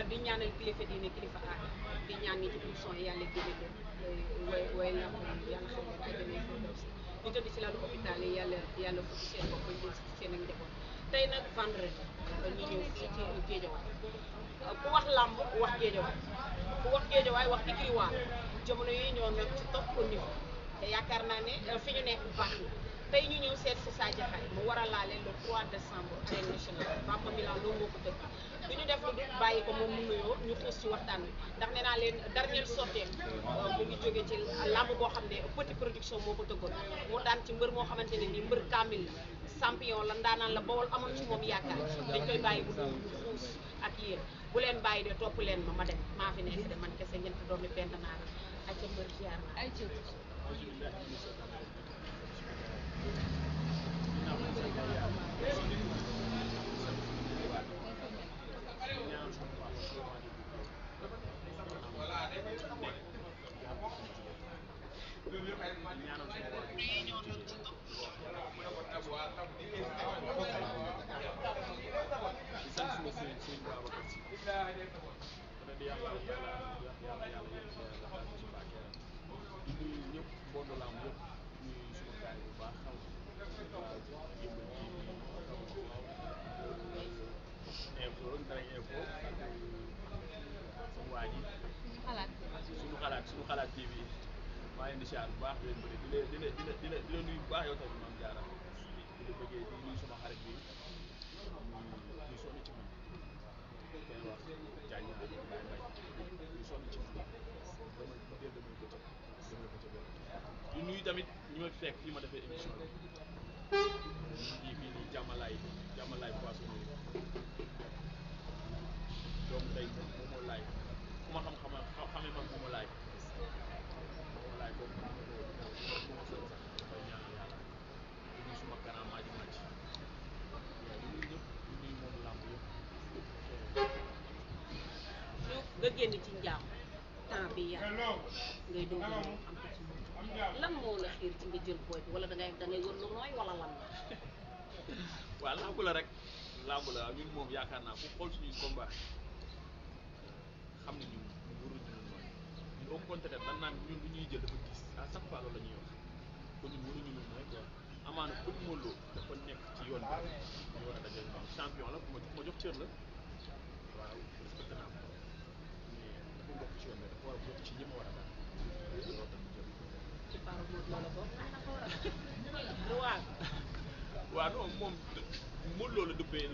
di ñaanal kilifa diine kilifa aada di ñaan ñi ci prison yi yàlla génne leen way lamp yi yàlla xam leen àjjana fi daw si ñu tëdd ci lalu hôpital yi yàlla fukki seen bopp bañ jël seen ak njaboot tey nag vendredi ñu ñëw fii ci Géejawaay ku wax làmb wax Géejawaay ku wax Géejawaay wax écurie Walo jamono yooyu ñoo nekk ci top au niveau te yaakaar naa ne fi ñu nekk baax na tey ñu ñëw seet si Sa Diakhaay mu war a laale le 3 décembre arène nationale Bamba Milan loo moo ko tëgg du ñu def lu dul bàyyi ko moom mu nuyoo ñu xuus ci waxtaan wi ndax nee naa leen dernière sortie mu ngi jóge ci làmb boo xam ne petit production moo ko tëggoon mu daan ci mbër moo xamante ne nii mbër kaamil la champion la ndaanaan la bawol amoon ci moom yaakaar dañ koy bàyyi bu doon ñu xuus ak yéen bu leen bàyyi de topp leen ma dem maa fi nekk de man kese ñeent doomi benn naara ak ca mbër ziar naa ay ci suñu xalaat TV maa ngi leen di siyaar bu baax leen bëri di la nuyu bu baax yow tamit Mame Diarra di la bëggee di nuyu sama xarit bi muy sonn ci man koy wax jaay naa di bàyyi mbay muy sonn ci man dama dee damay bëccëg di nuyu tamit ñi ma fekk fii ma defee émission bi ñu fii nii jàmmalaay poissonnerie donc tey moom moo laay ku ma xamee man moo laay boobu bu ma sori sax dafay ñaanal yàlla di nuyu suma kanam maaji màcc di nuyu ñëpp di nuyu moom làmb yëpp ñu nga génn ci njaam temps bi yàlla ngay doog a ñëw am ko ci moom lan moo la xiir ci nga jël booy bi wala da ngay wër lu nooy wala lan la waaw làmb la rek làmb la ñun moom yaakaar naa ku xool suñuy combat xam ne ñun waruñu lu nooy ñun au contraire dañ naan ñun lu ñuy jël dafa gis à chaque fois loolu la ñuy wax kon ñun waruñu lu nooy quoi amaana Petit Modou Lo dafa nekk ci yoon bi ñu war a dajale moom champion la ku ma jox cër la waaw respecté naa ko mais dafa bokk ci yoon bi dafa war a bokk ci ñi ma war a daal loolu tamit jël ci Paro Modou Lo la bokk waaw waaw non moom Modou Lo la duppee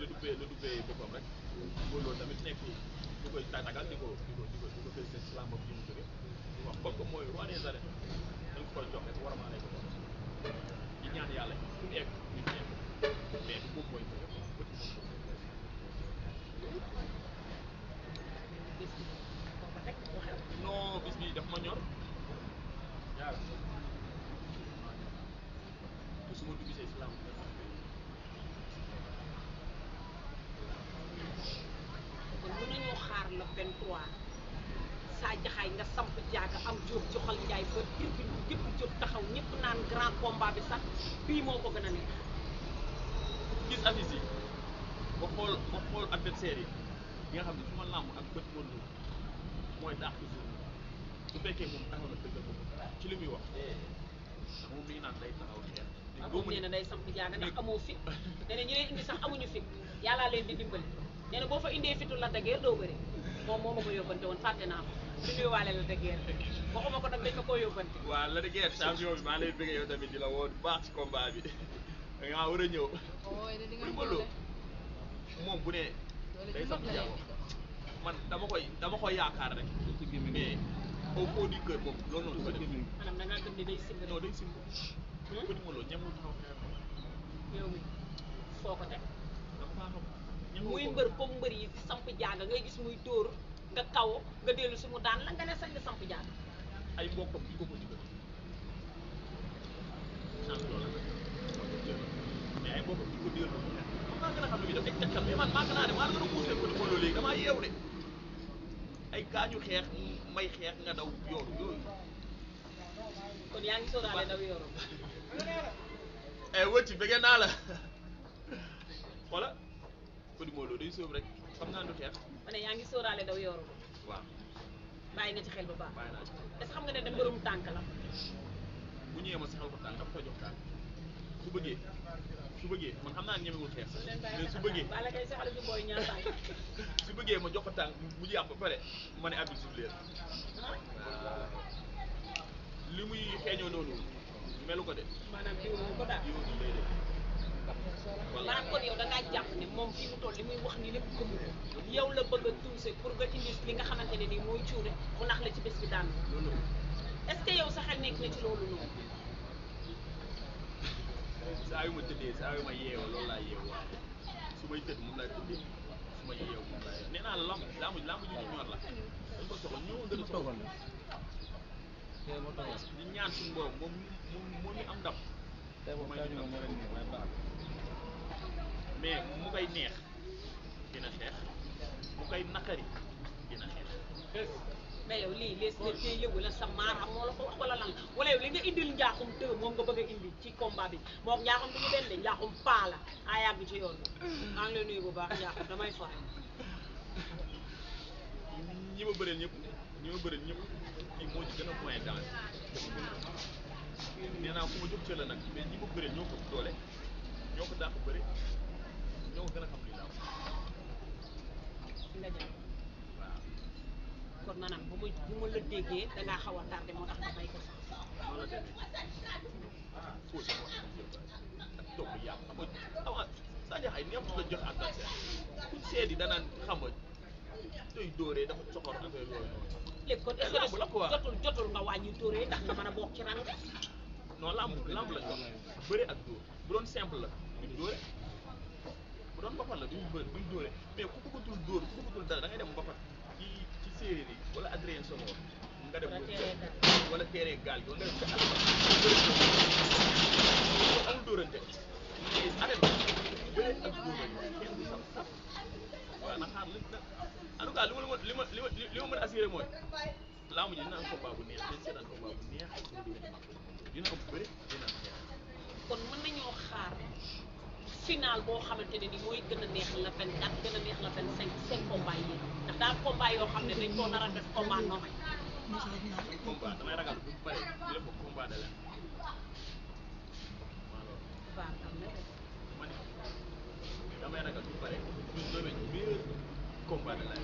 boppam rek Modou Lo tamit nekk ñu koy tàggal di ko félicité ci làmb bi mu jógee wax comme que mooy roi des arènes dañ ko koy jox rek war a maa lay ko jox di ñaan yàlla fu mu egg ñu fi egg mais moom mooy ko yëpp Petit Modou Lo non bis bi daf ma ñor yàlla te su ma dugg see si làmb kon mën nañoo xaar le 23 Sa Diakhaay nga samp jaaga am jóob joxal njaay ba tribune bi yëpp jóg taxaw ñëpp naan grand combat bi sax bii moo ko gën a neex gis affiche yi ba xool adversaire yi nga xam ne su ma làmb ak Petit Modou Lo mooy daax ci jour su fekkee moom taxaw na dëggal ko ci li muy wax ndax moom mi ngi naan day taxaw xeex moom nee na day samp jaaga ndax amoo fit nee na ñi lay indi sax amuñu fit yàllaa leen di dimbali nee na boo fa indee fitu la dageer doo bëri moom moo ma ko yóbbante woon fàtte naa ko di nuyuwaale la dageer waxuma ko nag dañ ma koo yóbbante waaw la dageer champion bi maa lay bëggee yow tamit di la woo baax ci combat bi da ngaa war a ñëw Petit Modou Lo moom bu ne day samp jaaga man dama koy yaakaar rek mais au fond du cœur moom loolu noonu dafa def maanaam da ngaa gëm ni day simb non day simb Petit Modou Lo ñemul taxaw xeex yow mi foo ko teg dama faa xam muy mbër comme mbër yi di samp jaaga ngay gis muy dóor nga kaw nga dellu si mu daan la nga ne sañ nga samp jaaga ay mbokkam bi ko digal champion la mais ay mbokkam bi ko digal maa gën a xam ne bi dafay tekkal mais man maa gën a ne maa gën a muusee Petit Modou Lo léegi damaa yeew de ay gaañu xeex may xeex nga daw yooru yooyu kon yaa ngi sóoraale daw yooru wëcc bëggee naa la voilà Petit Modou Lo day sóob rek xam naa du teex ma ne yaa ngi sóoraale daw yoru waaw bàyyi nga ci xel bu baax bàyyi naa ci est-ce que xam nga ne da mbërum tànk la bu ñëwee ma saxal ko tànk dafa koy jox tànk su bëggee man xam naa ne ñemewul xeex sax mais su bëggee bala kay saxal ci booy ñaar tànk su bëggee ma jox ko tànk mu jàpp ba pare ma ne abbi suuf leen li muy xeeñoo noonu melu ko de maanaam diw ko daal yow di lay de maanaam kon yow da ngaa jàpp ne moom fi mu toll li muy wax ni lépp gëmu ko yow la bëgg a tuuse pour nga indi li nga xamante ne nii mooy cuure mu nax la ci bés bi daan loolu est-ce que yow sa xel nekk na ci loolu noonu saa yu ma tëddee saa yu ma yeewoo loolu laa yeewoo waaw su may tëdd moom laay tëddee su ma yeewoo moom laay nee naa la lamb ji ñu ñor la dañ ko soxla ñoo gën a soxla di ñaan suñu borom moom mi am ndam mais mu koy neex dina xeex mu koy naqari dina xeex mais yow lii lees la tey yëgu la sa maaraam moo la ko wax wala lan wala yow li nga indil njaaxum te moom nga bëgg a indi ci combat bi moom njaaxum bi ñu benn de njaaxum paa la a yàgg ci yoon maa ngi lay nuyu bu baax njaaxum damay far ñi ma bëreel ñëpp kii moo ci gën a moyen dans nee naa fu ma jóg ci la nag mais ñi ma bëreel ñoo ko doole ñoo ko dàq bëri ñoo ko gën a xam li laaw nga jàpp waaw kon maanaam bu ma la déggee da ngaa xaw a tardé moo tax nga may ko sax noonu la demee foo si wax ak topp yàpp xam nga avant Sadio Xay neexut la jox adversaire kuñ seedi danaan xam nga doy dóoree dafa soxor affaire yooyu noonu léegi kon est-ce que jotul nga wàññi dóoree ndax nga mën a bokk ci rang non lamb lañ wax bëre ak dóor bu doon simple la duñ dóore bu doon mbapat la duñ dóore mais ku bëggatul dóor ku bëggatul dara da ngay dem mbapat ci séeréer yi wala Adrien Senghor nga dem wala teeree gaal gi wala nga dem ca àll ba amul dóorante mais arrêté bëre ak dóor kenn du sax waaw na xaar en tout cas li ma mën a assuré mooy lamb ji dina am combat bu neex dañ seetaan combat bu neex dina am bëri dina am neex kon mën nañoo xaar final boo xamante ne ni mooy gën a neex la 24 gën a neex la 25 seen combat yi ndax daal combat yoo xam ne dañ koo nar a def combat nommé combat damay ragal bu pare di def ko combat de leen waaw am na ma ne damay ragal bu pare ñu nommé meilleur combat de leen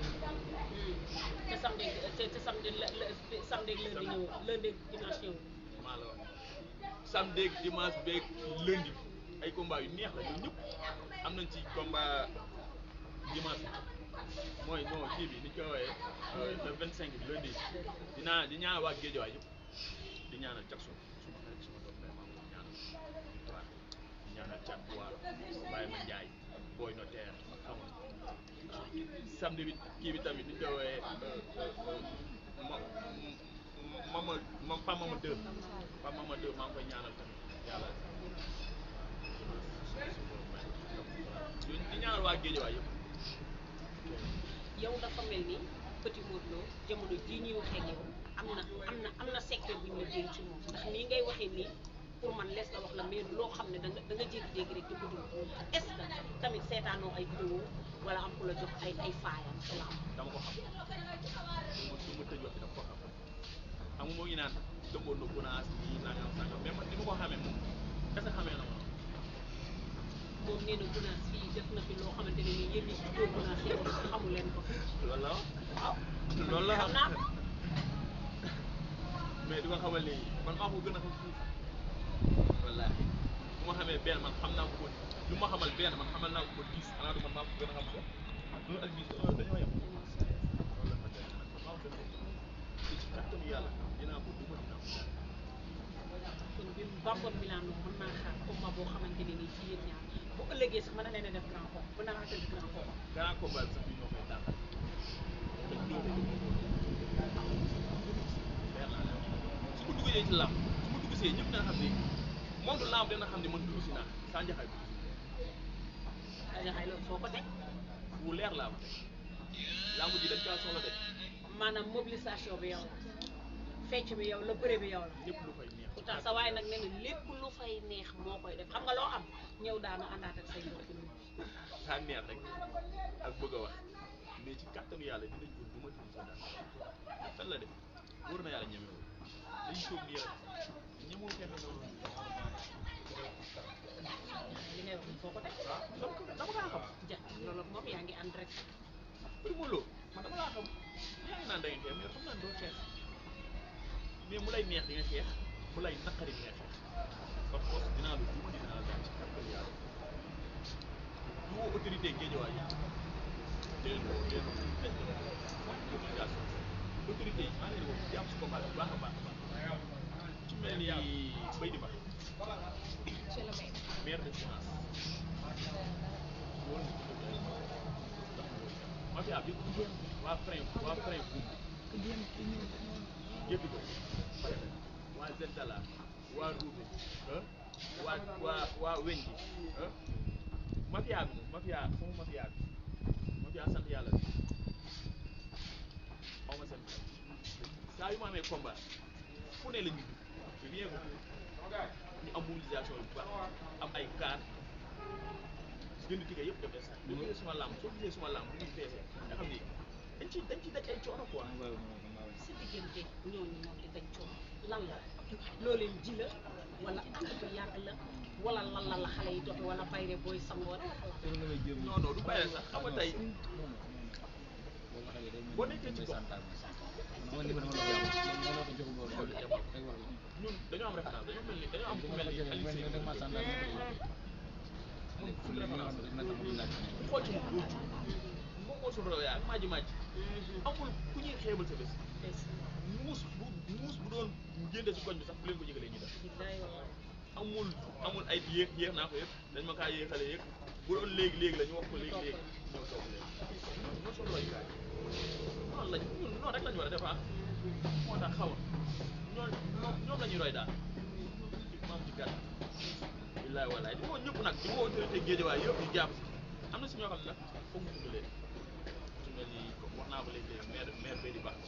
te samedi ñëw lundi dimanche ñëw maa la wax samedi dimanche beeg lundi ay combat yu neex la ñun ñëpp am nañ ci combat dimanche mooy non kii bi ni ñu koy woowee le 25 bi lundi di ñaanal waa Géejawaay yëpp di ñaanal Jackson suma xarit suma doom vraiment moom ñaanal waaw di ñaanal Thiat Waalo Baye Ma Ndiaye Boy Notaire xam nga samedi bi kii bi tamit ni ñu koy woowee Pamama 2 maa ngi koy ñaanal tamit yàlla di ñaanal waa Géejawaay yëpp. yow dafa mel ni Petit Modou Lo jamono jii ñuy waxee ak yow am na secret bu ñu la dénk ci moom ndax nii ngay waxee nii pour man lees la wax la mais loo xam ne da nga jékki-jékki rek di ko dund est-ce que tamit seetaanoo ay vidéo wala am ku la jox ay faayam wala am. dama ko xam du ma tëj wax dama ko xam nga moo ngi naan dëmboon na gunaas nii nangam sangam mais man ni ma ko xamee moom est-ce que xamee na ma. moom nee na gunaas fii def na fi loo xamante ne nii yéen ñi ci dóor gunaas yéen xamu leen ko. loolu la waaw loolu la xam naa ko. mais di ko xamal ni man maa ko gën a xam fuuf wallaahi bu ma xamee benn man xam naa ko ko lu ma xamal benn man xamal naa ko ko 10 xanaa du man maa ko gën a xam ko loolu ak 10 dañoo yem loolu la fa demee nag man maa ko gën a te ci kàttanu yàlla dinaa ko duma dinaa ko daal. kon bi Bambour Milano mën naa xaar combat boo xamante ne nii ci yéen ñaar bu ëllëgee sax mën na leen a def grand combat bu nar a def grand combat. grand combat bi sax bi ñoo koy dàqal te ñoo koy leer naa leen su ma duggee ci làmb su ma dugg see ñëpp dana xam ni moom du làmb dana xam ni man dugg si naa saa njaxaay dugg si. saa njaxaay loolu foo ko teg. fu leer laa ko teg làmb ji dañ kaa soxla de. maanaam mobilisation bi yow la fecc bi yow la bëre bi yow la. lépp lu fay neex. pourtant sa waaye nag nee na lépp lu fay neex moo koy def xam nga loo am ñëw daanu àndaat ak say mbokk yi. saa neex rek ak bëgg a wax mais ci kàttanu yàlla dinañ ko duma dinañ ko daan fen la de wóor na yàlla ñemewul dañ toog nii rek ñemoo xeexe noonu li ngay wax foo ko teg dama kaa xam ja loolu moom yaa ngi ànd rek Primo Lo man dama laa xam yaa ngi naan da ngay xeex mais xam naa doo xeex mais mu lay neex di nga xeex mu lay naqari di nga xeex par force dinaa la duma dinaa la daan ci kàttanu yàlla du woo autorité Guédiawaye yi leen mobilisation autorité yi maa ngi leen di woo jàpp si combat bu baax a baax ci mel ni Bay di Bax monsieur le maire maire de Finance loolu mafia bi waa frein buum yëpp ko waa Zentala waa Roubé waa weñ gi mafia bi moom mafia sant yàlla bi xaw ma seen saa yu ma amee combat fu ne la ñuy dugg rien que ñu am mobilisation bu baax am ay car jënd ticket yëpp def des boo gisee suma làmb soo gisee suma làmb bu ñuy feesee nga xam ni dañ ciy daj ay coono quoi. sa diggante ñooñu moom di dañ coono lan la loo leen ji la wala ànd bu yàgg la wala lan la xale yi doxe wala bayre booy sangoon non du bayre sax xam nga tey boo nekkee ci gox ñun dañoo am référence dañoo am ku mel ni Aliou Seye moom suñu référence la xool ci moom doo moom moo suñu yaa ak maaji amul ku ñuy xeebal sa bés muus bu doon génde si koñ bi sax bu leen ko yëgalee ñu def amul ay yéex naa ko yëpp dañ ma kaa yéexale yëg bu doon léegi la ñu wax ko léegi ñëw toog léegi ñoo suñu royukaay noonu lañ ñun noonu rek lañu war a def moo tax xaw ñoom la ñuy roy daal ci maam ci gàtt billaay wallaay di woo ñëpp nag di woo autorité Guédiawaye yëpp ñu jàpp am na si ñoo xam ne nag foog mu tudd leen su mel ni wax naa ko léegi maire bay di baax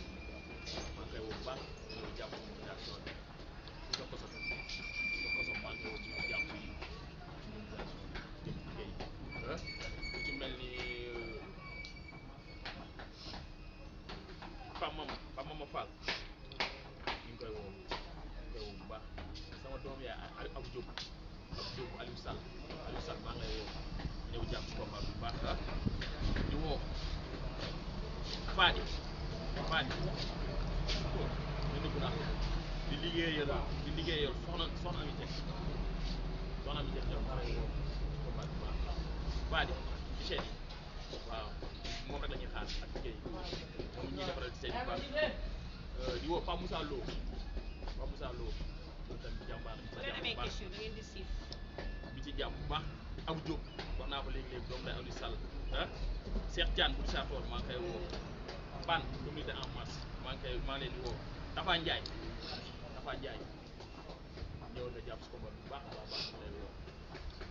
maa ngi koy woo bu baax ñëw jàpp mobilisation bi su ko soxla maa ngi koy woo ñëw jàpp ci mobilisation bi jëm liggéey ku ci mel ni Pam Mama Fall ñu ngi koy woo bu baax sama doom yaay Abou Diop Aliou Sall maa ngi lay woo ñëw jàpp ci combat bu baax di woo Fadi ñu dugg naa di liggéeyal soxna mi teg ñoom maa lay woo combat bu baax Fadi ci chaîne yi waaw moom rek la ñuy xaar ak liggéey moom ñuy defaral ci chaîne bu baax di woo Pape Moussa Lo moom tamit jàmbaar question da ngeen di siif bi ci jàpp bu baax Abou Diop wax naa ko léegi doom day Aliou Sall Cheikh Diane bu Sartor maa ngi koy woo Ban communauté en marche maa leen di woo Tafa Ndiaye ñëw nga jàpp si combat bu baax a baax ma leen woo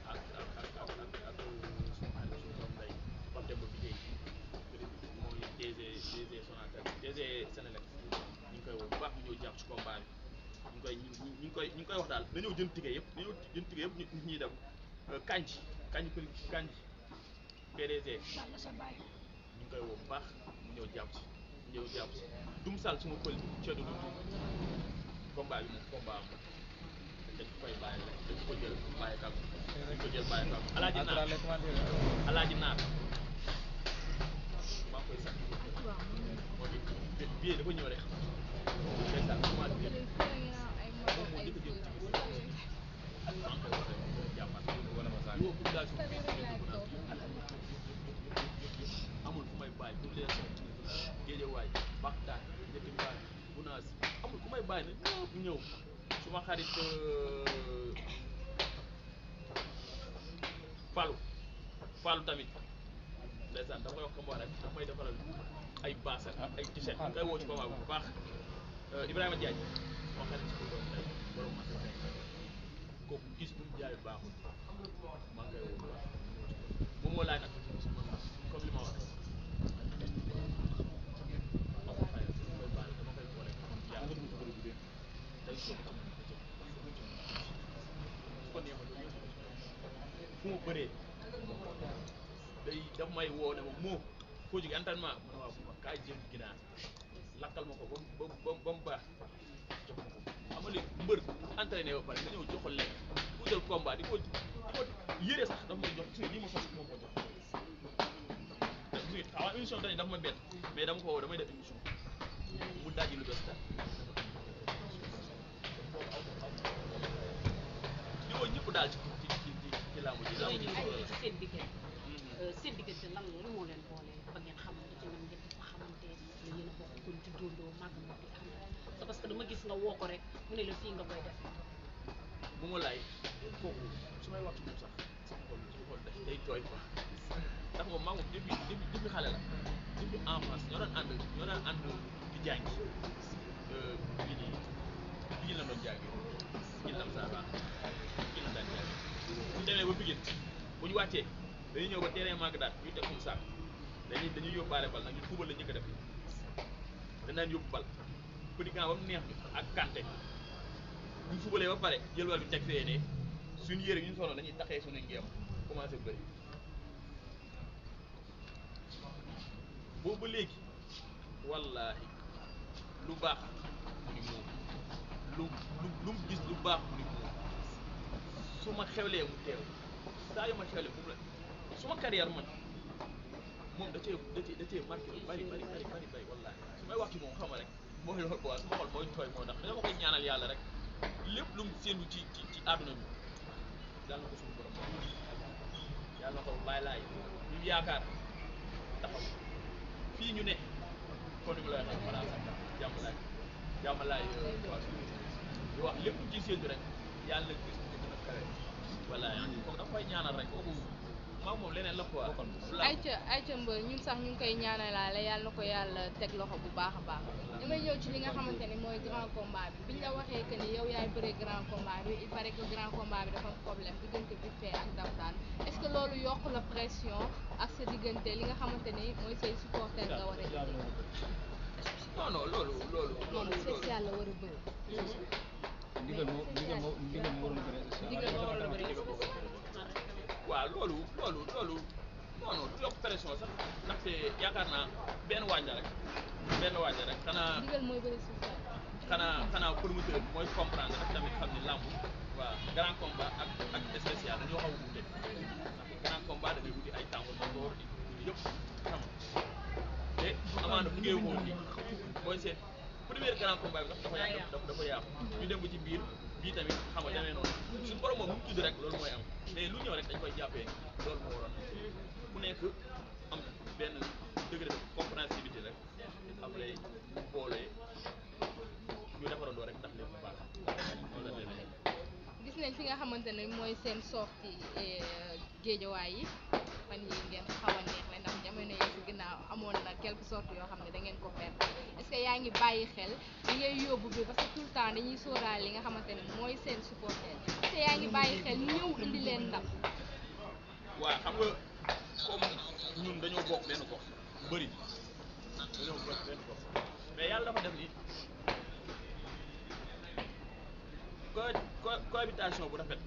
ak suñu xarit suñu doom day Pape Demba Biteye mooy DG Sonatel DG Sénélec ñu ngi koy woo bu baax mu ñëw jàpp si combat bi ñu ngi koy wax daal dañoo jënd ticket yëpp nit ñi dem kanji PDG ñu ngi koy woo bu baax mu ñëw jàpp si Dum Sall suma pël bi ceddu lu combat bi moom combat am dañ ko koy bàyyi dañ ko jël bàyyi kàggu alaaji naar maa koy sant moo di billet dafa ñëw rek ndeysaan moom moo njëkk a jël ci maa ngi koy wax rek jàmbat yoo population bi amul fu may bàyyi population Guédiawaye Baxtaat Njëkk Mbaay Gunaas amul ku may bàyyi na ñëpp ñëw suma xarit Fallou tamit ndeysaan dama koy wax comme wax rek daf may defaral ay baasa ay t-shirt ngay woo ci combat bu baax Ibrahima Diagne suma xarit si doom tey borom ma kooku gis bu mu jaay baaxul maa ngi koy woo bu baax moom moo laaj nag comme li ma wax fu mu bëree day daf may woo ne ma moo foo jógee entraînement mu ne waaw bu ma kaay jël ginaar lakkal ma ko ba mu baax jox ma ko xam nga léegi mbër entraîné ba pare nga ñëw jox ko lekk ku jël combat di ko yére sax dafa may jox lii ma sos moom ko jox te xaw émission dañu dafa ma bett mais dama ko woo damay def émission mu dajji lu bees daal di woo ñëpp daal ci làmb ji làmb ji ci seen diggante lan loolu moo leen boole ba ngeen xamante ci nan ngeen ko xamante ne yéen a bokk kon ci dóondoo màgg ma di ànd c'est parce que dama gis nga woo ko rek mu ne la fii nga koy def bu ma laay kooku su may wax ci moom sax sama xol day tooy quoi ndax moom maa moom depuis xale la depuis enfance ñoo daan ànd di jàngi Pikine la doon jàngi Pikine lam saa baax Pikine la daan jàngi bu ñu demee ba Pikine bu ñu wàccee dañuy ñëw ba terrain màgg daal ñu teg suñu saak dañuy yóbbaale bal nag ñu fubal la njëkk a def dañ daan yóbbu bal petit camp ba mu neex bi ak Kanté bu ñu fubalee ba pare jël bal bi teg fee ne suñu yére yi ñu solo dañuy taxee suñu ngeem commencé bëri boobu ba léegi wallaahi lu baax mu ni moom lu mu gis lu baax mu ni moom su ma xewlee mu teew saa yu ma xewlee fu mu la su ma carrière man moom da cee marqué lu bari wallaahi su may wax ci moom xam nga rek mooy loolu quoi su ma xool mooy tooy moo tax dama koy ñaanal yàlla rek lépp lu mu séentu ci àdduna bi yàlla na ko suñu borom yàlla na ko bàyyi laay ñu yaakaar taxaw fii ñu ne kon ni mu la waxee voilà jàmmalaay waa suñu di wax lépp lu ciy séentu rek yàlla na gis ñu gën a kawe voilà kooku dafa koy ñaanal rek kooku maam moom leneen la quoi. ayca mbër ñun sax ñu ngi koy ñaanalaale yàlla na ko yàlla teg loxo bu baax a baax damay ñëw ci li nga xamante ne mooy grand combat bi biñ la waxee que ni yow yaay bëree grand combat bi il paraît que grand combat bi dafa am problème diggante Vite Fait ak Daptaan est-ce que loolu yokk la pression ak sa diggante li nga xamante ni mooy say supporter nga war a indi. non loolu moom spécial la war a bëri. ndigal moo waroon bëri. ndigal moo waroon bëri. waaw loolu non du yokk pression sax ndaxte yaakaar naa benn waañ la rek xanaa ndigal mooy bëri si xanaa promoteur bi mooy comprendre rek tamit xam ni làmb waaw grand combat ak spécial dañoo xaw a wuute ndax grand combat da ngay wuti ay temps wala door di yëpp xam nga te amaana bu ngeen woo mooy seen premier grand combat bi dafa yaatu ñu dem ba ci biir bii tamit xam nga demee noonu suñu borom moom mu tudd rek loolu mooy am mais lu ñëw rek dañ koy jàppee loolu moo waroon ku nekk am benn degré de compréhensibilité rek après boolee ñu defarandoo rek ndax lépp bu baax loolu la demee. gis nañ fi nga xamante ne mooy seen sortie géejawaay yi fan yi ngeen xaw a neex la ndax jamono yi ci ginnaaw amoon na quelques sorties yoo xam ne da ngeen ko perdre est-ce que yaa ngi bàyyi xel li ngay yóbbu bi parce que tout le temps dañuy sóoraale li nga xamante ne mooy seen supporter est-ce que yaa ngi bàyyi xel ñëw indi leen ndam. waaw xam nga comme ñun dañoo bokk benn gox bëri dañoo bokk benn gox mais yàlla dafa def ni cohabitation bu rafet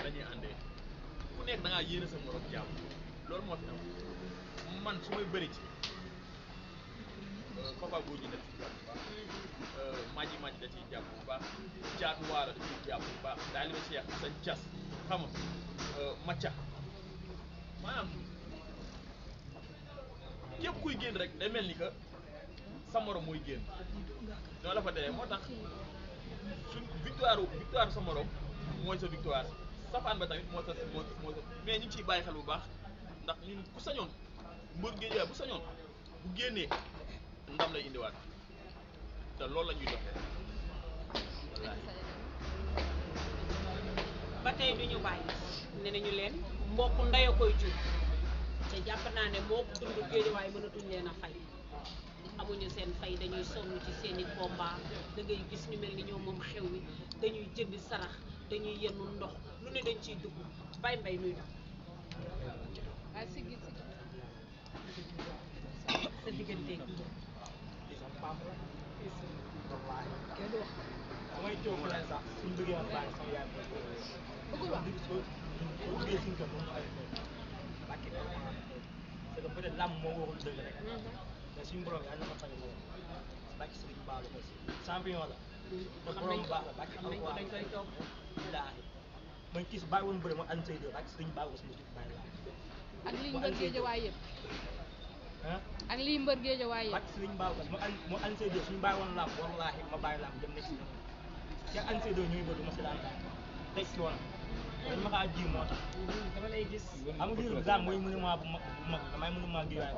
dañuy àndee ku nekk da ngaa yéene sa morom jàmm loolu moo fi am man su may bëri ci papa boo ñu def ci jàpp maji da ciy jàpp bu baax caatu waalo da ciy jàpp bu baax daal ma Cheikh sa cas xam nga macca maanaam képp kuy génn rek day mel ni que sa morom mooy génn noonu la fa demee moo tax suñ victoire sa morom mooy sa victoire safaan ba tamit moo sa mais ñu ngi ciy bàyyi xel bu baax ndax ñun ku sañoon mbër géej bu sañoon bu génnee ndam lay indiwaat te loolu la ñuy doxee wallaahi. ba tey du ñu bàyyi ne nañu leen mbokk ndey a koy jur te jàpp naa ne moo ko dund géejawaay mënatuñ leen a fay amuñu seen fay dañuy sonn ci seeni combat da ngay gis ñu mel ni ñoom moom xew wi dañuy jënd sarax dañuy yennu ndox lu ne dañ ciy dugg bay mbay nuy na sa diggante damay jóg leen sax suñ bëggee woon bàyyi sama yaay bëggul wax soo duggee suñ kër moom ay bàkki c'est que peut-être làmb moo waxul dëgg rek mais suñu borom yàlla na ma fay moom bàcc Sëriñ Baalu ko champion la te borom baax la bàcc alquran dañ koy topp billaahi man kii si bàyyi woon bëri ma an say deux bàcc Sëriñ Baalu ko sama kii bàyyi laa ak lii mbër géejawaay yëpp ah ak lii mbër géejawaay yëpp bàcc Sëriñ Baalu ko mu an say deux suñu bàyyi woon làmb wallaahi ma bàyyi làmb dem nekk si ñoom ca an say deux ñuy bëri ma si daan teg si woon dañ ma kaa ji moo tax dama lay gis am nga daal mooy monument bu mag damay monument géejawaay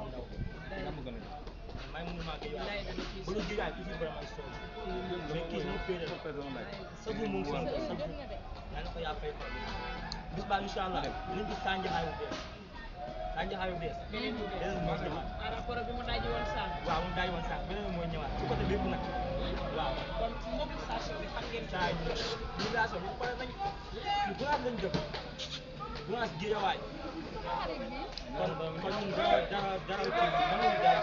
bu ndaw may monument géejawaay ba lu géejawaay toujours vraiment ay soob mais kii moo féere la sa bu moom sa bu yaa na ko yaa fay xol bis baa incha allah dinañ gis Sanjaxaay bu bees Sanjaxaay bu bees beneen mooy ñëwaat par rapport ak bi mu daji woon sànq waaw moom daaji woon sànq beneen mooy ñëwaat ci côté bépp nag waaw kon mobilisation bi xam ngeen saa yi mobilisation bi pare nañ ñu gunaas lañ jëm gunaas géejawaay kon ñun dara kii mënuñu dara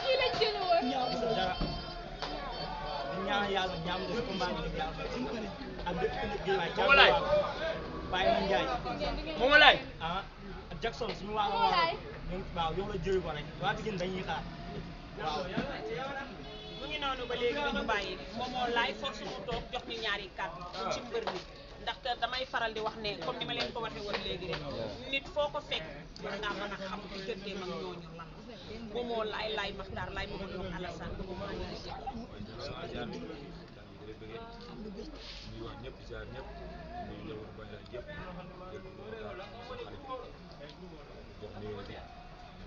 kii lañ jëlee woon gisul dara di ñaan yàlla ñaam def combat bi yàlla ak bépp ku nekk géejawaay Momalaay Baye Ma Ndiaye Momalaay ah Jackson suñu waaw waaw yow la jëri ko rek waa Pikine dañuy xaar waaw mu ngi noonu ba léegi dañu bàyyi moomoo laay force mu toog jox ñu ñaari kàddu ci mbër mi ndaxte damay faral di wax ne comme ni ma leen ko waxee woon léegi rek nit foo ko fekk war ngaa mën a xam digganteem ak ñooñu lan moomoo laay Maxtaar laay ma doon Alassane ba maa ngi lay ñuy wax ñëpp ziar ñëpp ñuy ñëw bàyyi la yëpp jox nuyoo bi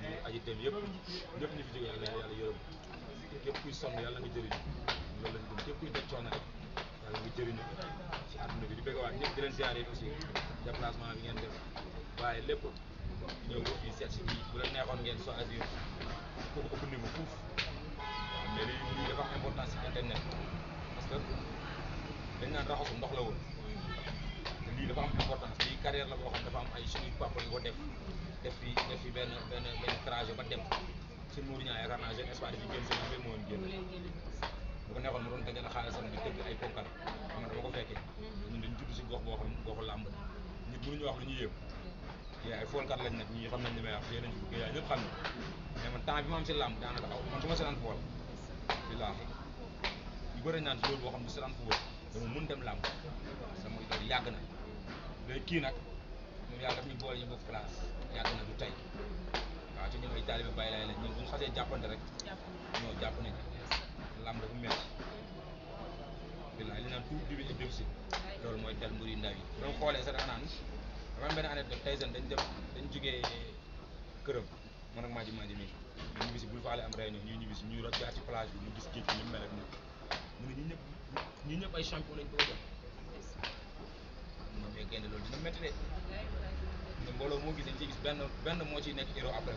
ñu aji dem yëpp ñëpp ñu fi jógee yàlla yàlla yërëm képp kuy sonn yàlla nga jëriñu loolu lañ gëm képp kuy daj coono rek yàlla nga jëriñu ci àdduna bi di bëgg waat ñëpp di leen ziar yi aussi déplacement bi ngeen def bàyyi lépp ñëw ba fii seet si bii bu la neexoon ngeen choisir kooku ëpp niveau fuuf waaw mais lii dafa am importance ci internet parce que dañ naan raxasu ndox la woon te lii dafa am importance lii carrière la boo xam dafa am ay suñuy papa yu ko def fi benn trajet ba dem seen Mourou Niang yaakaar naa jeune espoir bi génn seen mbir moo woon génn bu ko neexoon mu doon dajale xaalisam di dëgg ay ponkal xam nga dama ko fekkee ñun dañ judd si gox boo xam goxu làmb nit mënuñu wax lu ñuy yëpp yaa ay foolkat lañ nag ñii xam nañ li may wax yéen a ngi yaa ñëpp xam ne mais man temps bi ma am si làmb daanaka aw man du ma seetaan fool billaahi ñu bëri naan loolu boo xam du seetaan fool dama mun dem làmb sama loolu yàgg na léegi kii nag moom yàlla daf ñu boole ñu bokk classe yàgg na du tey waaw ci ñoom ay taalibe bàyyi laay la ñoom bu ñu xasee jàppante rek ñoo jàpp nañ làmb dafa métti billaahi li naan tout début et réussite loolu mooy tel mbir yu ndaw yi doo xoolee sax da nga naan dama am benn anecdote tey dañ jógee këram man ak maa ji nii ñu ñibbi si bul faale am réunion ñuy ñibbi si ñuy rot jaar ci plage bi ñu gis géej gi ni mu mel ak mu ne ñi ñëpp ay champion lañ bëgg a moom mais génn loolu dina métti de ne mbooloo moo gis dañ ciy gis benn moo ciy nekk héros après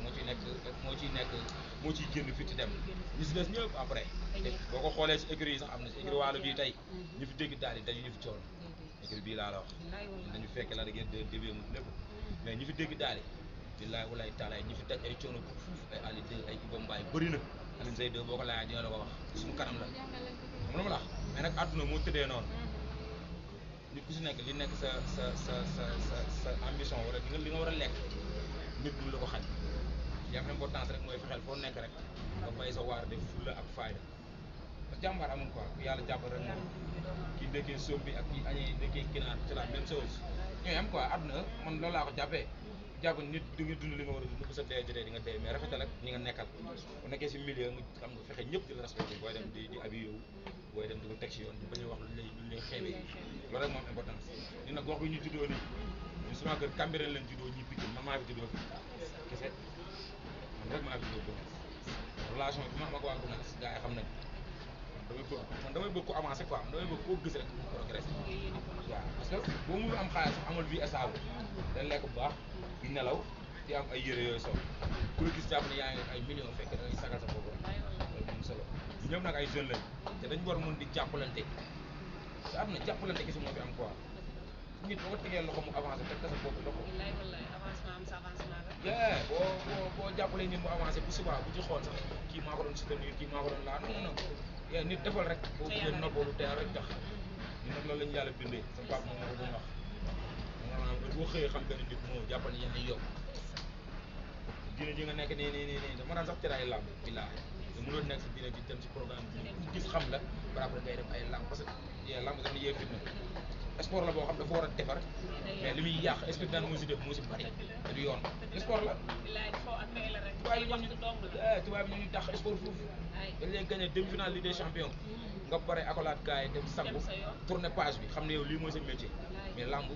moo ciy génn fi ci dem ñi si des ñëpp après te boo ko xoolee si écurie yi sax am na si écurie Waalo bii tey ñu fi dégg daal di daju ñu fi coono écurie bii laa la wax dañu fekk la da ngeen débee mu lépp mais ñi fi dégg daal billaay walaay taalaay ñi fi daj ay coono bu fuuf ay Ali 2 ay Iba Mbaye bëri na Alioune Seye 2 boo ko laajee dina la ko wax suñu kanam la xam nga la mais nag àdduna moo tëddee noonu nit ku si nekk li nekk sa ambition wala li nga war a lekk nit du la ko xaj li am importance rek mooy fexeel foo nekk rek nga bay sa waar def fulla ak fayda parce que jàmbaar amul quoi ku yàlla jàppal rek moom kii dëkkee soom bi ak kii añee dëkkee ginaar c'est la même chose ñooy am quoi àdduna man loolu laa ko jàppee jàpp nit di nga dund li nga war a dund bu sa dee jotee di nga dee mais rafetal ak ñi nga nekkal bu nekkee si milieu nga xam nga fexe ñëpp di la respecté booy dem di abi yow booy dem di ko teg si yoon bañ a wax lu lay xeebee loolu rek moom importance ni nag gox bi ñu juddoo nii ñu suma kër Cambérène leen juddoo ñi Pikine man maa fi juddoo fi kese man rek maa fi juddoo relation bi ma am ak waa Gounass gars yi xam nañ damay bëgg ko avancé quoi damay bëgg koo gis rek mu progressé waaw parce que boo mënul am xaalis amal vie stable dañ lekk bu baax di nelaw di am ay yére yooyu sol ku la gis jàpp ne yaa ngi ay millions fekk da ngay sagal sa bopp rek loolu moom solo ñu ñëpp nag ay jeunes lañ te dañu war mën di jàppalante te am na jàppalante kese moo fi am quoi nit boo ko tegee loxo mu avancé teg ko sa bopp loxo boo jàppalee nit mu avancé bu subaa bu ci xool sax kii maa ko doon soutenir kii maa ko doon laa non nit defal rek boo bëggee noppalu teel rek tax ñun nag loolu la ñu yàlla bindee sa papa moom moo ko doon wax maanaam boo xëyee xam benn nit moo jàppal ni yéen yokk diine ji nga nekk nii dama daan sax tere ay làmb billaahi te mënoon nekk si diine ji dem si programme bi ku gis xam la par après ngay def ay làmb parce que làmb dafa yee fitna sport la boo xam dafa war a defar mais li muy yàq esprit daan moo si def moo si bari te du yoon sport la tubaab bi ñu tax sport foofu dañ leen gagné demi-finale Ligue des champions nga pare accolade gars yi dem sangu tourner page bi xam ne yow lii mooy sa métier mais lamb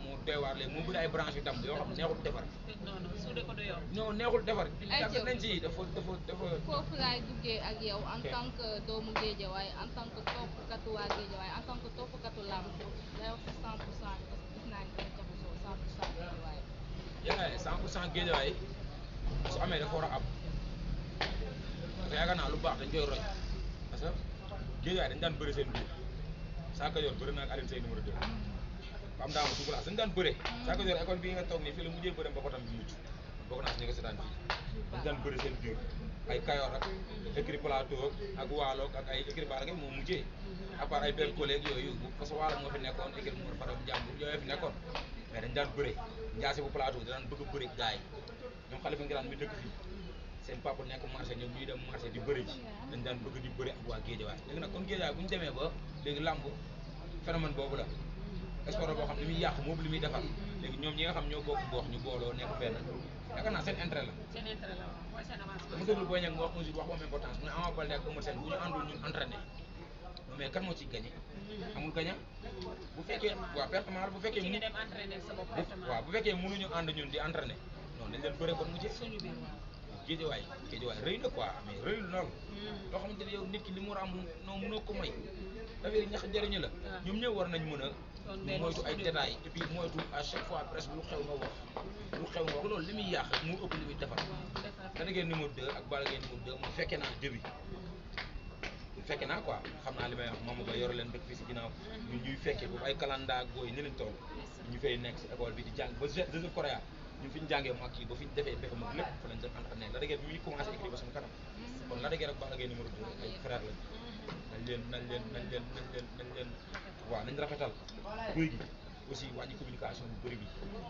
moo doy waar léegi moo bëri ay branche yu tam yoo xam neexul defar non neexul defar yàgg nañ ci dafa foofu laay duggee ak yow en tant que doomu Guédiawaye en tant que toppkatu waa Guédiawaye en tant que toppkatu lamb day wax 100% parce que gis naa ni dana jaxasoo 100% Guédiawaye yaa 100% Guédiawaye su amee dafa war a am parce que yaakaar naa lu baax dañ koy roñ parce que Guédiawaye dañ daan bëri seen biir Sakka Dior bëri na ak Alioune Seye numéro 2 am daama Douglas dañ daan bëre Sakka Dior école bii nga toog nii fii la mujjee bëre mbapatam bi mujj bokk naa si ñu ko seetaan fii dañ daan bëri seen biir ay Kayor ak écrit plateau ak Waalo ak ay écrit Balla Gaye moo mujjee à part ay benn collègue yooyu parce que Waalo moo fi nekkoon écrit Mor Faram Njàmbur yooyu fi nekkoon mais dañ daan bëre Ndiassé bu plateau da daan bëgg a bëre gars yi ñoom Khalifa Ngiraan mi dëkk fii seen papa nekk marché ñoom ñuy dem marché di bëri ji dañ daan bëgg di bëri ak waa Guédiawaye léegi nag kon Guédiawaye bu ñu demee ba léegi làmb phénomène boobu la sport boo xam ne li muy yàq moom li muy defar léegi ñoom ñi nga xam ñoo bokk gox ñu booloo nekk benn yaakaar naa seen intérêt la mu déglu Boy Niang mu wax un jour wax bu am importance mu ne Ama Baldé ak Eumeu Sène bu ñu àndul ñun entraîné mais kan moo ciy gagné amul gagné bu fekkee waaw pertement la bu fekkee waaw bu fekkee mënuñu ànd ñun di entraîné non dañ leen bëre kon mu ci Guédiawaye rëy na quoi mais rëyul loolu loo xamante ne yow nit ki li mu war a am non mënoo ko may dafay ñax jëriñu la ñoom ñëpp war nañ mën a moytu ay détails et puis moytu à chaque fois presque lu xew nga wax loolu li muy yàq moo ëpp li muy defar Lac de Guiers numéro 2 ak Balla Gaye numéro 2 mu fekkee naa début fekkee naa quoi xam naa li may wax moom ba yor leen dëkk fii si ginnaaw ñuy fekkee boobu ay kalanda ak booy ni leen toll ñu fay nekk si école bi di jàng ba Joseph Correa ñun fi ñu jàngee mag yi ba fi ñu defee bépp mag lépp fa lañ doon entraîné Lac de Guiers bi muy commencé écrit ba suñu kanam kon Lac de Guiers ak Balla Gaye numéro 2 ay frère lañ nañ leen waaw nañ rafetal guy gi aussi wàññi communication bu bëri bi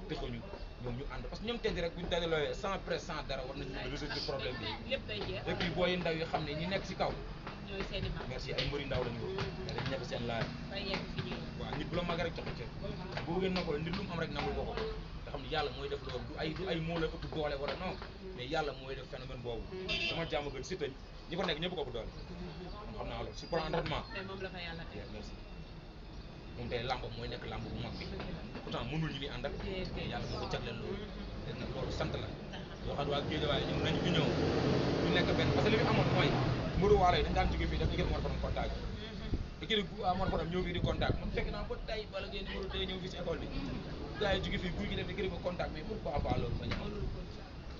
tëxuñu ñoom ñu ànd parce que ñoom tey rek buñ dajaloo sans presse sans dara war nañ mën a résoudre problème bi et puis booy ndaw yi xam ne ñi nekk si kaw merci ay mbëri ndaw lañu mais dañ ñefe seen laaj waaw nit bu la mag rek joxe cër boo bëggee na ko nit lu mu am rek nangul ko nga xam ne yàlla mooy def loolu du ay moo la ëpp doole wala non mais yàlla mooy def phénomène boobu dama jàmm gën si tëñ ñi fa nekk ñëpp ko ëpp doole xam naa loolu si plan entraînement merci moom tey làmb mooy nekk làmb bu mag bi pourtant mënul ñu ni àndal mais yàlla moo ko jagleel loolu te nag loolu sant la yoo xam ne waa Guédiawaye ñoom nañu fi ñëw ñu nekk benn parce que li fi amoon mooy mbëru waalo yi dañ daan jóge fii def équipe Mor Fadam contact équipe Mor Fadam ñëw fii di contact man fekk naa ba tey Balla Gaye numéro 2 ñëw fii si école bi gars yi jóge fii guy gi def équipe contact mais pourquoi pas loolu bañ a am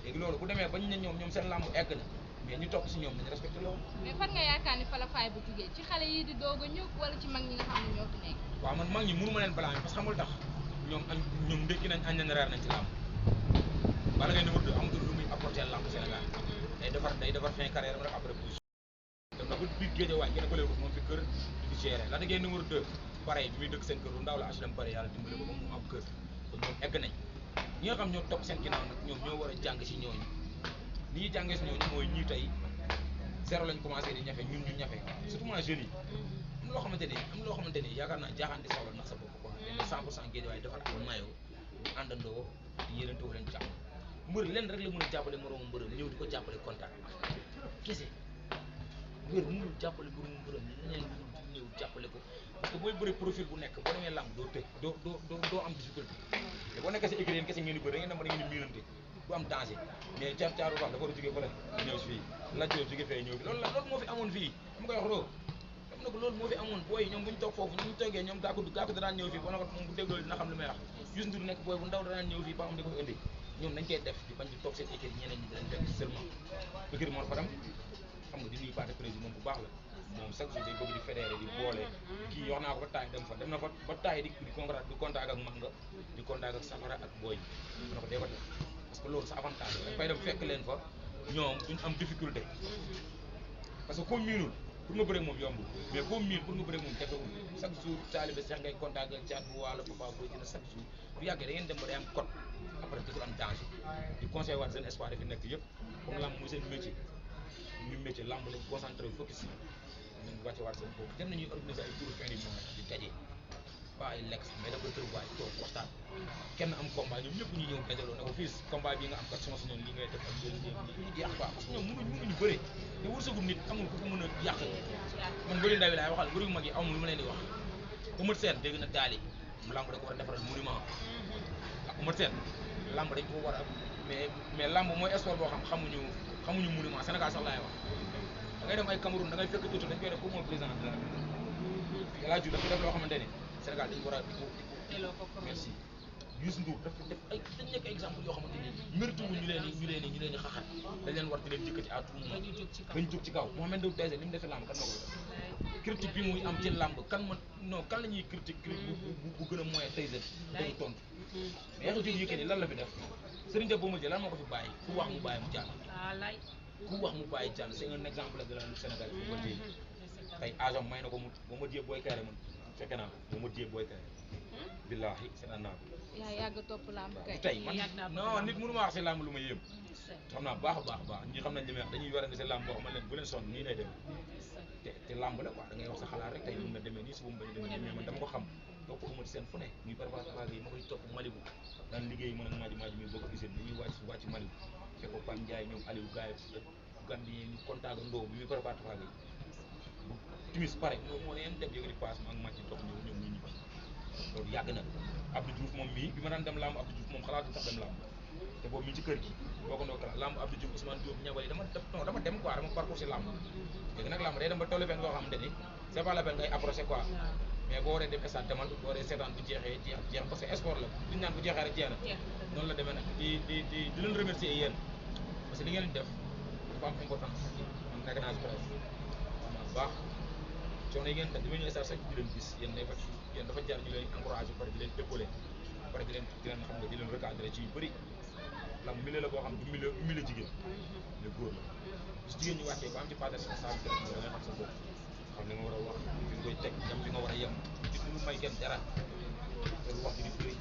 léegi loolu bu demee bañ ne ñoom seen làmb egg na mais ñu topp si ñoom nañu respecté loolu mais fan nga yaakaar ni fa la faay bu jugee ci xale yi di doog a ñëw wala ci mag ñi nga xam ne ñoo fi nekk waaw man mag ñi mënu ma leen balaa parce que xamul tax ñoom ndékki nañ añ nañ reer nañ ci làmb Balla Gaye numéro 2 amatul lu muy apporter làmb Sénégal day defar fin carrière ma def après position dem na ba biir Guédiawaye gën a bële ko moom fi kër di gérer Lac de Guiers numéro 2 pareil bi muy dëkk seen kër lu ndaw la HLM pare yàlla dimbale ko ba mu am kër kon ñoom egg nañ ñi nga xam ñoo topp seen ginnaaw nag ñoom ñoo war a jàng si ñooñu ni ñuy jàngee si ñooñu mooy ñii tey zéro lañ commencé di ñafe ñun ñu ñafe surtout moi jeunes yi am loo xamante ni yaakaar naa jaaxaan di soxla ndax sa bopp quoi mais 100% Guédiawaye defar ak mayo ñu àndandoo yéenante wu leen jàpp mbër leen rek la mën a jàppale moroomu mbërëm ñëw di ko jàppale contact kese mbër mënul jàppale moroomu mbërëm ñeneen ñëw jàppale ko parce que booy bëri profil bu nekk boo demee làmb doo tëj doo am difficulté te boo nekkee si écurie yéen kese ngeen di bëri da ngeen dem ba da ngeen di miinante du am danger mais caaru wax dafa war a jógee fële ñëw si fii lajjoo jóge fee ñëw fi loolu moo fi amoon fii dama koy wax roo dama ne ko loolu moo fi amoon booy ñoom bu ñu toog foofu ñu toogee ñoom gàkku danaan ñëw fii ba ko moom bu dégloo dina xam li may wax Youssou Ndour nekk booy bu ndaw danaan ñëw fii ba am di ko indi ñoom dañ koy def di bañ di toog seen équipe ñeneen ñi dañ fekk seulement équipe Mor Fadam xam nga di nuyu parti président moom bu baax la moom chaque jour day bëgg di fédéré di boole kii wax naa ko ba taay dem fa dem na fa ba taay di contact ak Manga di contact ak Safara ak booy mu ne ko dee ko def parce que loolu sa avantage la dañ fay dem fekk leen fa ñoom duñ am difficulté parce que comme miinul pour nga bëreeg moom yombul mais comme mille pour nga bëreeg moom jafewul chaque jour taalibe Cheikh ngay contact ak caat bu wàlla Papa Boy Djiné chaque jour bu yàggee da ngeen dem ba day am code après dootul am danger di conseil waat seen espoir yi fi nekk yëpp comme lamb muy seen métier ñu métier lamb lañ concentré focus nañ wàcce waat seen bopp dem nañuy organiser ay tour fin du mois di daje pas ay lekk sax mais dafa tër waay toog waxtaan kenn am combat ñoom ñëpp ñu ñëw dajaloo ne ko fii combat bi nga am kat sama si ñoom li ngay def ak ñu jeex quoi parce que ñoom mënuñu bëre te wërsëgu nit amul ku ko mën a yàq man bëri ndaw yi laay waxal bëri mag yi amul lu ma leen di wax Eumeu Sène dégg na daal yi lamb da ko war a defaral monument ak Eumeu Sène lamb dañ ko war a mais lamb mooy sport boo xam xamuñu monument Sénégal sax laay wax da ngay dem ay Cameroun da ngay fekk auto dañ koy def comme mooy président de la République El Hadj Diouf dafa def loo xamante ne Sénégal dañu war a di ko merci Youssou Ndour dafa def ay dañ nekk exemple yoo xamante ni mérite wu ñu leen di xaxat dañ leen war di leen jëkkati à tout moment bañ jóg ci kaw Mohamed Ndao Tyson li mu defee lamb kan moo ko def critique bi muy am ci lamb kan la ñuy critique bu gën a moyen Tyson dañu tontu mais Yaxya Jóob Yékini lan la fi def Serigne Dia Bombardier lan moo ko fi bàyyi ku wax mu bàyyi mu jàll ku wax mu bàyyi jàll c'est un exemple de la lutte sénégalaise Bombardier tey agent may na ko mu Bombardier booy kayre man fekke naa Bombardier booy kayre billaahi seetaan naa ko yaa yàgg topp lamb kay tey man non nit mënu ma wax si lamb lu ma yéem xam naa baax a baax ñi xam nañ li may wax dañuy warandi si lamb boo xam leen bu leen sonn nii lay demee te lamb la quoi da ngay wax sa xalaat rek tey mën na demee nii suba mu bañ a demee mais man dama ko xam topp Eumeu Sène fu ne muy préparation yi ma koy topp Malibu daan liggéey mën ak maaji mi boo ko gisee dañuy wàcc Malibu fekk ko Pam Ndiaye ñoom Aliou Gaye Gambie ñu contact ndoo bi muy préparation yi bu timis pare moo neen dem yëgati paas ma ak match dox ñoom ñu ñibbi loolu yàgg na Abdou Diouf moom mii bi ma daan dem lamb Abdou Diouf moom xalaatu sax dem lamb te boobu mi ci kër gi boo ko ndokk lamb Abdou Diouf Ousmane Diop ñabali dama dem quoi dama parcours si lamb léegi nag lamb day dem ba tollu benn boo xamante ni c'est pas la peine ngay approché quoi mais boo waree dem stade demal boo waree seetaan bu jeexee jeex parce que sport la duñ naan bu jeexee rek jeex na noonu la demee nag di leen remercier yéen parce que li ngeen def dafa am importance man nekk naa si presse xam naa bu baax coono yi ngeen def dama ñëw stade sax di leen gis yéen dafa jar ñu leen encouragé pare di leen épaulé pare di leen xam nga di leen recadré ci yu bëri lam milieu la boo xam du milieu jigéen mais góor la bis jigéen ñi wàccee ba am ci pas de responsabilité da ngay xam sa bopp xam li nga war a wax fi nga koy teg jam fi nga war a yem nit mënu may kenn dara loolu wax bi di bëri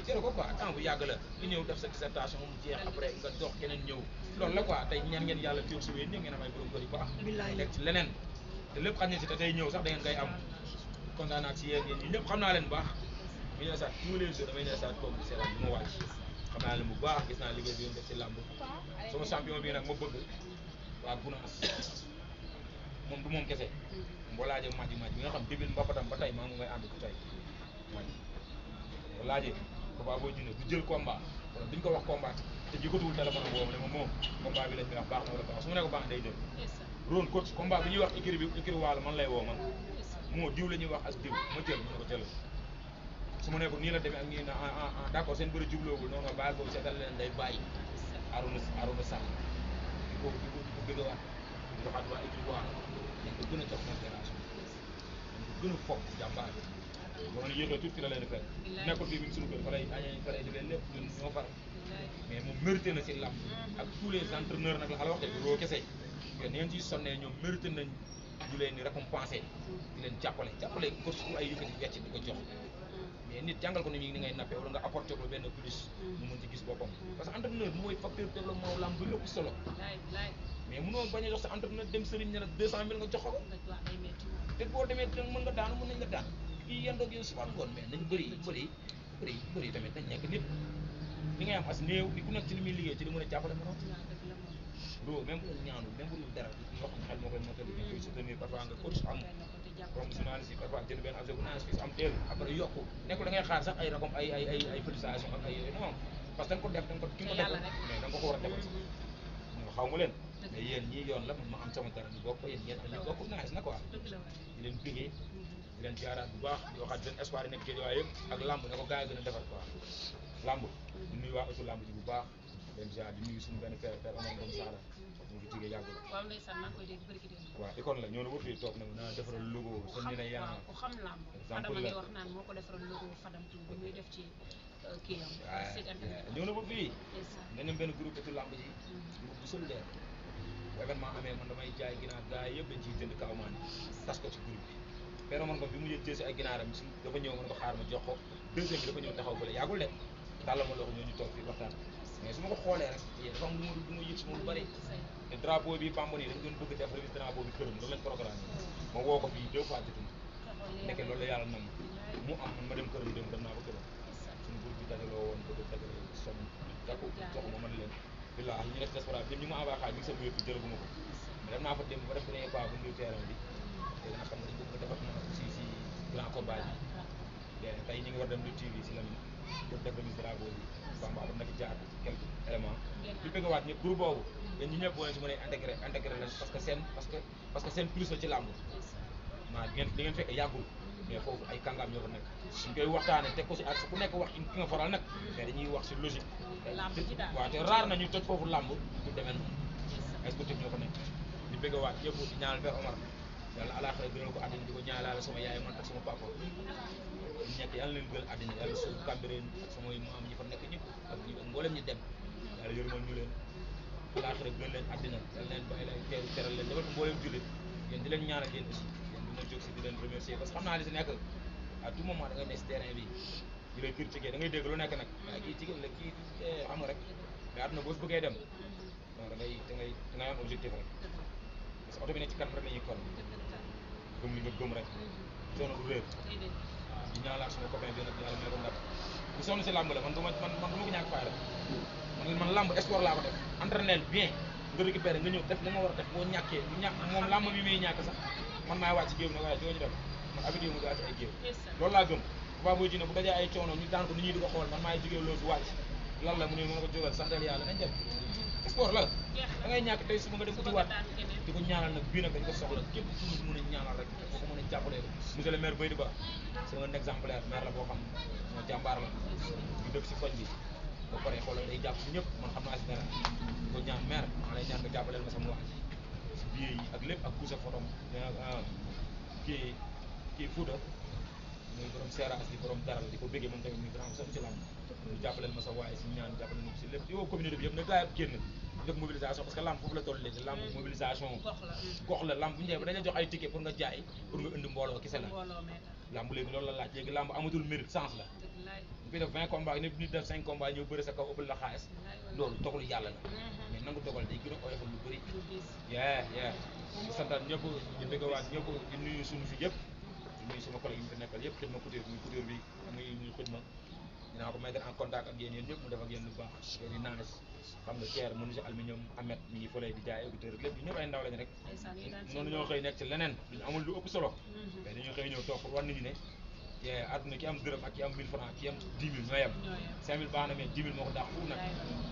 jël ko quoi temps bu yàgg la nga ñëw def sa dissertation mu jeex après nga dox keneen ñëw loolu la quoi tey ñaan ngeen yàlla fiog suwee ñëw ngeen am ay borom kër yu baax nekk ci leneen te lépp xam ne si te tey ñëw sax da ngeen koy am kontaan naa ci yéen ñi ñëpp xam naa leen bu baax mu ñëw sax tous les jours damay ne sax toog di seetaan bi ma wàcc xam naa leen bu baax gis naa liggéey bi ngeen def ci làmb sama champion bi nag ma bëgg waa Gunaas moom du moom kese boo laajee Madji bi nga xam début mbapatam ba tey maa ngi ngay ànd ci tey boo laajee Papa Boy Djiné du jël combat wala duñ ko wax combat te jëkkatuwul téléphone boobu ne ma moom combat bi lañ koy wax baax na wala baax su ma ne ko baax day jël ron coach combat bi ñuy wax écurie Walo man lay woo man moo diw la ñuy wax ak diw ma jël ma ne ko jël su ma ne ko nii la demee ak nii na d'accord seen bëri jubloowul non non bàyyi boobu seetal leen day bàyyi Arouna Sall di ko bëggawaat di joxaat waa écurie Walo dañ ko gën a jox considération dañ ko gën a foog jàmbaar boo leen yéexee tuuti la leen di fekk nekkul fii bi mu suñu kër fa lay añee fa lay defee lépp ñun ñoo far mais moom mérité na si làmb ak tous les entraîneurs nag la ala wax de loo kese yéen ngeen ciy sonnee ñoom mérité nañ ñu leen di récompenser di leen jàppale coach bu ay yëkkati wecc di ko jox mais nit jàngal ko ni ngay nappee wala nga apporté ko benn plus mu mën ci gis boppam parce que entraîneur mooy facteur développement lamb bi lépp solo mais mënoo bañ a jox sa entraîneur dem sëriñ ne la 200 000 nga jox ko te boo demee mën nga daanu mën nañ la daan kii yendoog yow suba ngoon mais nañ bëri tamit nañ nekk nit li ngay am as néew di ku nekk ci li muy liggéey ci li mën a jàppale morom loolu même bu ñaanu même bu dul dara yoo xam ne xel moo koy mottali nga koy soutenir parfois nga coach am comme journaliste yi parfois jël benn objet bu naan fii am teel après yokku nekkul da ngay xaar sax ay rakom ay félicitations ak ay yooyu non parce que da nga ko def ki nga ko def mais da nga ko war a defal sax non xaw ma leen mais yéen ñii yoon la ma am sama dara ñu bokk yéen ngeen andi bokk naagis na quoi di leen bégee di leen jaaraat bu baax di waxaat seen espoir yi nekk ci waaye yëpp ak lamb ne ko gars yi gën a defar quoi lamb di nuyu waa ëttu lamb ji bu baax leen jaar di nuyu suñu benn père Omar Ngom Sala ñu ngi jógee yàggul waaw ndeysaan maa ngi koy dégg bëri ki dégg waaw école la ñoo na ba fii toog nag naa defaral logo seen ni na yaa ku xam lamb Fadama ngi wax naan moo ko defaral logo Fadam Tour bi muy def ci kii am site internet ñëw na ba fii dañu benn groupe ëttu lamb ji groupe bu solidaire bu événement amee man damay jaay ginaar gars yi yëpp dañ ciy jënd kawmaan tas ko ci groupe bi Père Omar Ngom bi mu jël si ay ginaaram si dafa ñëw mën ko xaar ma jox ko deuxième bi dafa ñëw taxaw fële yàggul de tàllal ma loxo ñoo ñu toog fii waxtaan mais su ma ko xoolee rek dafa am lu ma yëg si moom lu bëri te drapeau bi Bamba nii dañ doon bëgg def remise drapeau bi këram loolu lañ programme ma woo ko fii 2 fois jotuñu nekk loolu la yàlla nam mu am man ma dem këram dem naa ba këram suñu groupe bi dajaloo woon bëgg dajale somme jàpp jox ma man leen billaahi ñu def diaspora bi ñëpp ñu ma envoyé xaalis mi ngi sama wér jëlaguma ko mais dem naa fa dem ba def premier pas bu ndir terrain bi léegi nag xam nga dañ ko bëgg a defar aussi si grand combat bi léegi tey ñu ngi war dem lu TV si Lamine pour def remise drapeau bi Bamba am na fi jaar quelques éléments ñu bëgg waat ñëpp groupe boobu yéen ñi ñëpp boo leen si mën a intégré leen parce que seen plus la ci làmb maa di ngeen fekk yàggul mais foofu ay kàngaam ñoo fa nekk suñ koy waxtaanee teg ko si ak ku nekk wax ki nga faral nag mais dañuy wax si logique waaw te raar na ñu toj foofu làmb du demee noonu ay sportif ñoo fa nekk di bëgg waat ñëpp di ñaanal Père Omar yàlla alaaxira gënal ko àddina di ko ñaanal sama yaay man ak sama papa ñu nekk yàlla leen gën àddina yàlla suuf Cambérène ak sama maam ñi fa nekk ñëpp ak mboolem ñi dem yàlla yërmal ñu leen alaaxira gën leen àddina yàlla leen bàyyi lay teeru teral leen defal ko mboolem jullit yéen di leen ñaanal yéen aussi yéen dina jóg si di leen remercier parce que xam naa li si nekk à tout moment da ngay ne si terrain bi di lay critiquer da ngay dégg lu nekk nag waaye kii jigéen la kii xam nga rek mais àdduna boo si bëggee dem non da ngay am objectif rek parce que oto bi ne ci kanam rek la ñuy kon gëm li nga gëm rek coono du réer waaw di ñaanal sama copain bi nag yàlla may ko ndam bu sonn si làmb la man du ma ko ñàkk fayda man làmb sport laa ko def entraîner bien nga récupérer nga ñëw def li nga war a def boo ñàkkee moom làmb bi muy ñàkk sax man maay wàcc géew ne waaye doo ñu dem man habitué mu wàcc ay géew loolu laa gëm Papa Boy Djiné bu dajee ay coono ñu daan ko nit ñi di ko xool man maay jógee loolu du wàcc lan la mu ne mën ko jógal santal yàlla nañ dem sport la da ngay ñàkk tey suba nga dem utiwaat di ko ñaanal nag bii nag dañ ko soxla képp ku ñu mën a ñaanal rek boo ko mën a jàppalee monsieur le maire Baydi Ba c'est un exemplaire maire la boo xam moo jàmbaar la ñu dëkk si koñ bi ba pare xoolal day jàpp si ñëpp man xam naa si dara di ko ñaan maire maa lay ñaan nga jàppaleel ma sama wax si biir yi ak lépp ak couche photom kii Fouta muy borom seeraas di borom daral di ko béggee moom tamit muy grand son ci làmb ñu jàppaleel ma sa waaye si ñaan jàppaleel ma si lépp di woo communauté bi yëpp nag gaa yëpp génn def mobilisation parce que lamb foofu la toll léegi lamb mobilisation gox la lamb bu ñu ba dañu jox ay ticket pour nga jaay pour nga indi mbooloo kese la lamb léegi loolu la laaj léegi lamb amatul mérite sens la bu fi def 20 combats nit def 5 combats ñëw bëri sa kaw ëppal la xaalis loolu dogalu yàlla la mais nangu dogal day gën a oyofal lu bëri di santaat ñëpp ñu bëggawaat ñëpp di nuyu suñu fi yëpp di nuyu sama collègue yi ñu fi nekkal yëpp xëj ma couture muy couture bi muy xëj ma dinaa ko mettre en contact ak yéen ñëpp mu def ak yéen lu baax yéen di naages xam nga Thier menuisier aluminium Ahmed mi ngi fële di jaay auditeur lépp ñu ñëpp ay ndaw lañ rek noonu ñoo xëy nekk ci leneen duñu amul lu ëpp solo mais dañoo xëy ñëw toog pour war nañu ne àdduna ki am dërëm ak ki am 1000 francs ki am 10 000 ñoo yem 5000 baax na mais 10 000 moo ko daax fuuf nag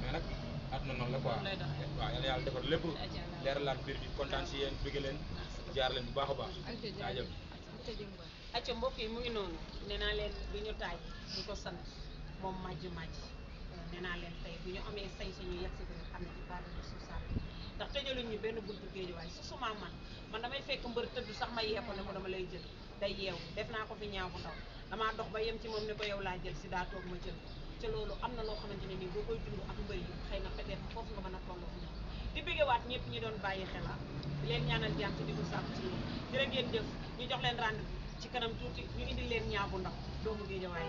mais nag àdduna noonu la quoi waaw yàlla defar lépp leeralaat mbir bi kontaan si yéen bëgg leen jaar leen bu baax a baax jaajëf acca mbokk yi mu ngi noonu nee naa leen du ñu taaj di ko sant moom màjj nee naa leen tey bu ñu amee sañ-sañu yegg si nga xam ne ci base de social ndax tëjaluñ ñu benn buntu géejuwaay su suma man damay fekk mbër tëdd sax ma yee ko ne ko dama lay jël day yeewu def naa ko fi ñaaw bu ndaw damaa dox ba yem ci moom ne ko yow laa jël si daa toog ma jël ca loolu am na loo xamante ne nii boo koy dund ak mbër yi xëy na peut-être foofu nga mën a tolloo fi ñoom di bëggewaat ñëpp ñi doon bàyyi xel di leen ñaanal jàmm ci di ko sàmm ci yéen jërë ngeen jëf ñu jox leen rendez-vous ci kanam tuuti ñu indil leen ñaaw bu ndaw doomu géejawaay